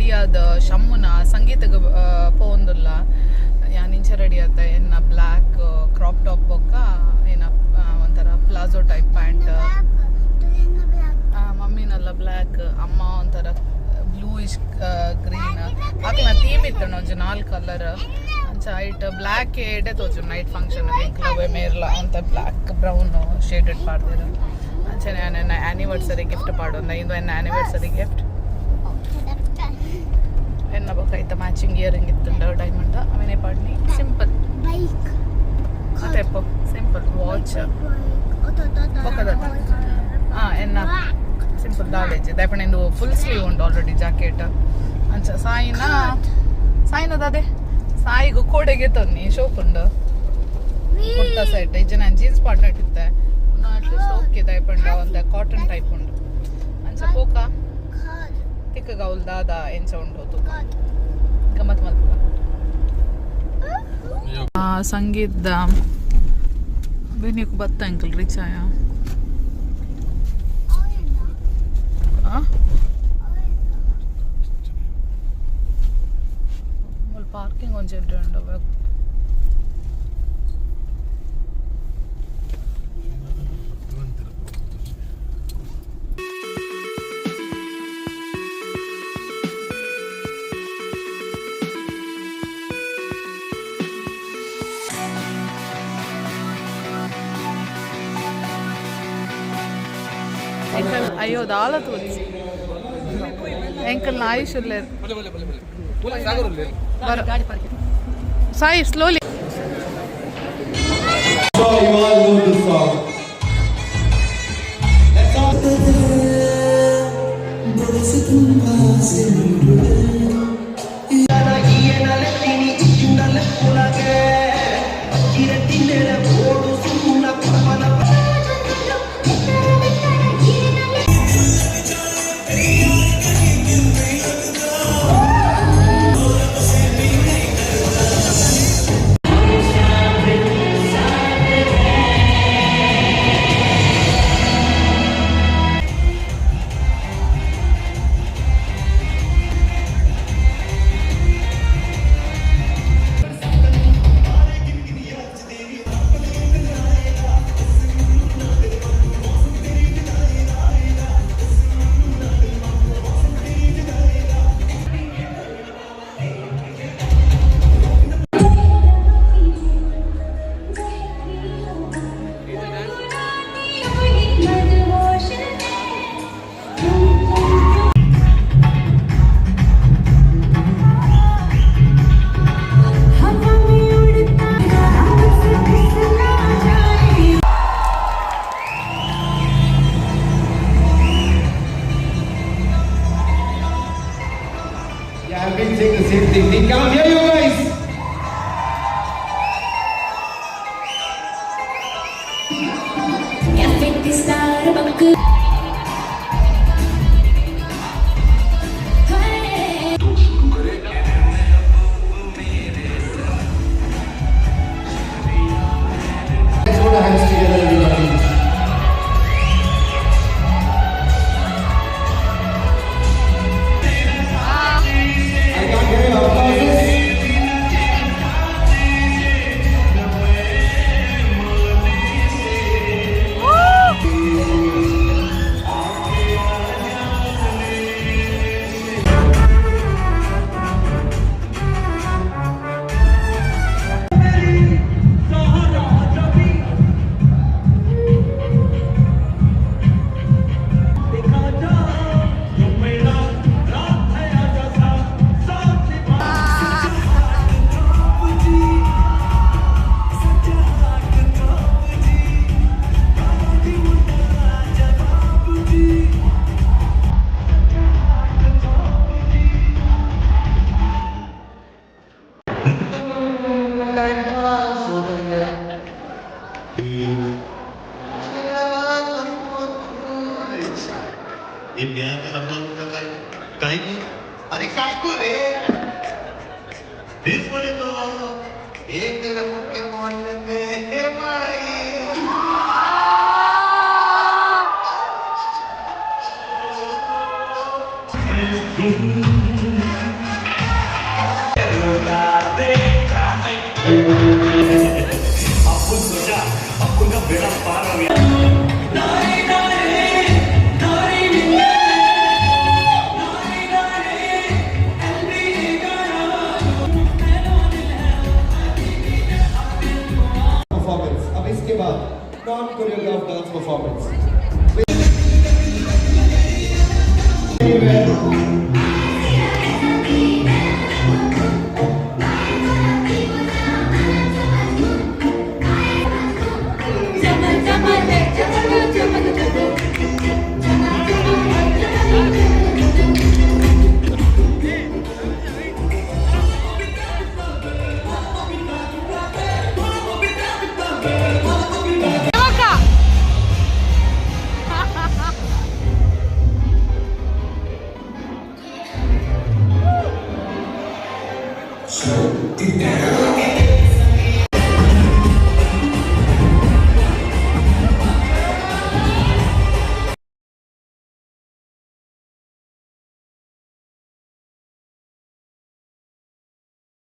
Ready ಆದ ಶಮ್ಮುನ ಸಂಗೀತಗ್ ಪೋವೊಂದುಲ್ಲ. ಯಾನ್ ಇಂಚ ರೆಡಿ ಆತ. ಎನ್ನ ಬ್ಲ್ಯಾಕ್ ಕ್ರಾಪ್ ಟಾಪ್ ಬೊಕ್ಕ ಏನ ಒಂಥರ ಪ್ಲಾಜೋ ಟೈಪ್ ಪ್ಯಾಂಟ್. ಮಮ್ಮಿನೆಲ್ಲ ಬ್ಲ್ಯಾಕ್, ಅಮ್ಮ ಒಂಥರ ಬ್ಲೂಯಿಶ್ ಗ್ರೀನ್. ಅಕ್ಲ ಥೀಮ್ ಇತ್ತು ಒಂಜಿ ನಾಲ್ ಕಲರ್. ಅಂಚ ಐಟ್ ಬ್ಲ್ಯಾಕ್ ಎಡೆ ತೋಜು. ನೈಟ್ ಫಂಕ್ಷನ್ ಎಂಕ್ಲವೆ ಮೇರ್ಲ ಅಂತ ಬ್ಲ್ಯಾಕ್ ಬ್ರೌನ್ ಶೇಡೆಡ್ ಪಾಡ್ದೆರ್. ಅಂಚನೆ ಯಾನ್ ಆನಿವರ್ಸರಿ ಗಿಫ್ಟ್ ಪಾಡೊಂದ. ಇಂದು ಎನ್ನ ಆನಿವರ್ಸರಿ ಗಿಫ್ಟ್. ಎನ್ನ ಬೊಕ್ಕ ಐತ ಮ್ಯಾಚಿಂಗ್ ಇಯರಿಂಗ್ ಇತ್ತುಂಡ ಡೈಮಂಡ್, ಅವೇನೆ ಪಾಡ್ನಿ. ಸಿಂಪಲ್. ಬೈಕ್. ಅತೆಪ್ಪು ಸಿಂಪಲ್ ವಾಚ್ ಬೊಕ್ಕದತ್ತ. ಎನ್ನ ಸಿಂಪಲ್ ದಾಲೇಜ್ ದಾಪಣ ಇಂದು ಫುಲ್ ಸ್ಲೀವ್ ಉಂಟು ಆಲ್ರೆಡಿ ಜಾಕೆಟ್. ಅಂಚ ಸಾಯಿನ ಸಾಯಿನದ ಅದೇ ಸಾಯಿಗು ಕೋಡೆಗೆ ತನ್ನಿ ಶೋಕ್ ಉಂಡು ಕುರ್ತಾ ಸೆಟ್. ಇಜ್ಜ ನಾನು ಜೀನ್ಸ್ ಪಾಡ್ ಇತ್ತೆ. ಅಟ್ಲೀಸ್ಟ್ ಓಕೆ ದಾಯಪಂಡ ಒಂದ ಕಾಟನ್ ಟೈಪ್ ಉಂಡು. ಅಂಚ ಪೋಕ ತಿಕ್ಕ ಗೌಲ್ ದಾದ ಎಂಚ ಉಂಡು ತೂಕ ಗಮ್ಮತ್ ಮಲ್ಪುಗ. ಸಂಗೀತ ಬೆನಿಕ್ ಬತ್ತ ಅಂಕಲ್ ರೀಚ್ ಆಯ. ಪಾರ್ಕಿಂಗ್ ಒಂಜಿ ಎಡ್ಡೆ ಉಂಡು ಅವೆ. ಎಂಕಲ್ ಅಯ್ಯೋ ದಾಲ ತೋಜಿ. ಎಂಕಲ್ ಆಯುಷ್ ಉಲ್ಲೆರ್. Sai, slowly. So you all know this song. Let's all. Yeah, I've been saying the same thing. They can't hear you guys. Cafe Starbucks. Let's put our hands together, everybody. I can't hear your applauses. अरे काकू रे एक मुख्य माई. Performance. अब इसके बाद non choreograph dance performance.